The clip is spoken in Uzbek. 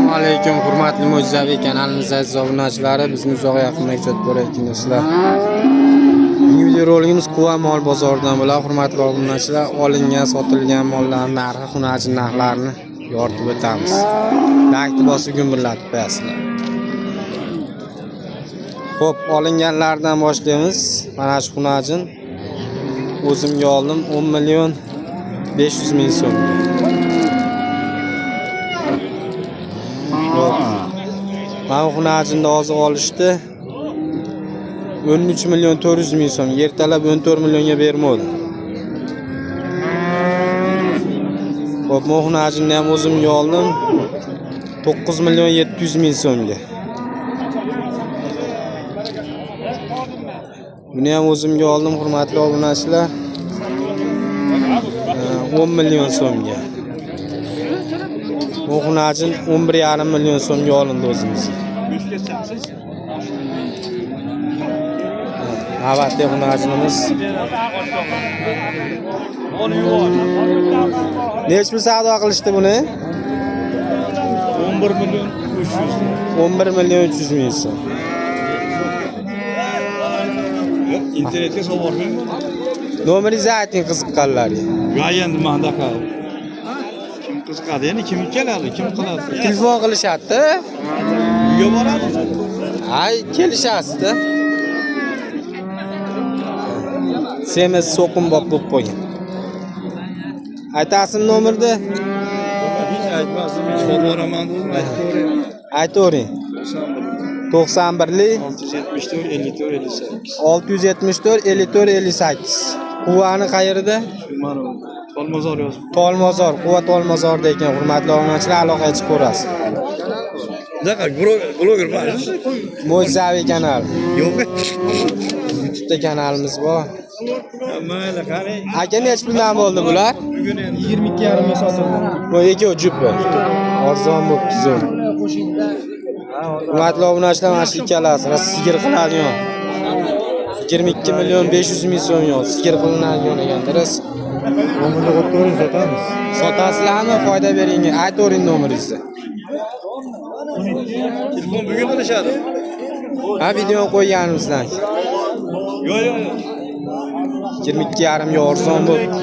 Assalomu alaykum, hurmatli mo'jizaviy kanalimiz aziz obunachilari, bizni uzoq yaqindan kuzatib borayotgan do'stlar. Bugungi videorolikimiz Quva mol bozoridan bo'ladi. Hurmatli obunachilar, olingan, sotilgan mollarning narxi, xunachi narxlarini yoritib o'tamiz. Laykni bosib gumburlatib qo'yasizlar. Xo'p, olinganlardan boshlaymiz. Mana shu xunajin o'zimga oldim 10 million 500 ming so'mga. Xo'p. Mana bu xunajinni hozir olishdi. 13 million 400 ming so'm. Ertalab 14 millionga bermadi. Xo'p, bu xunajinni ham o'zimga oldim. 9 million 700 ming so'mga. Buni ham o'zimga oldim, hurmatli obunachilar. 10 million so'mga. Bu xunajin 11,5 million so'mga olindi o'zimizga. Navbatdagi xunajinimiz. Necha pul savdo qilishdi buni? 11 million 300. 11 million 300 ming so'm. Yo'q, internetga solib. Nomeringizni ayting qiziqqanlarga. Yo, endi mandaqa. Kim qiziqadi? Endi kim keladi? Kim qiladi? Telefon qilishadi. Uyga boradi. Ay, kelishasizda. Semiz so'qimbob bo'lib qo'ygan. Aytasizmi nomerni? Hech aytmasdim, hech olib boraman dedim, aytib ko'ring. Aytavering. 91lik 674 54 58. 674 54 58. Quvani qayerida? Mana Tolmozor yozib. Tolmozor, Quva Tolmozorda ekan. Hurmatli obunachilar, aloqaga chiqib ko'rasiz. Bunaqa bloger bor. Mo'jizaviy kanal. Yo'q. YouTube'da kanalimiz bor. Mayli, qarang. Aka, necha puldan bo'ldi bular? Bugun endi 22,5 ming sotildi. Bu ikkovi jupi. Arzon bo'libdi zo'r. Hurmatli obunachilar, mana shu ikkalasi rosa sigir qiladigan. 22 million 500 ming so'm yo'q. Sigir qilinadigan ekan, rosa. Nomerni qo'yib ko'ring, sotamiz. Sotasizlarmi? Foyda bering. Aytavering nomeringizni. Telefon bugun qilishadi. Ha, videoni qo'yganimizdan. Yo'q, yo'q, yo'q. 22,5 ga arzon bo'libdi.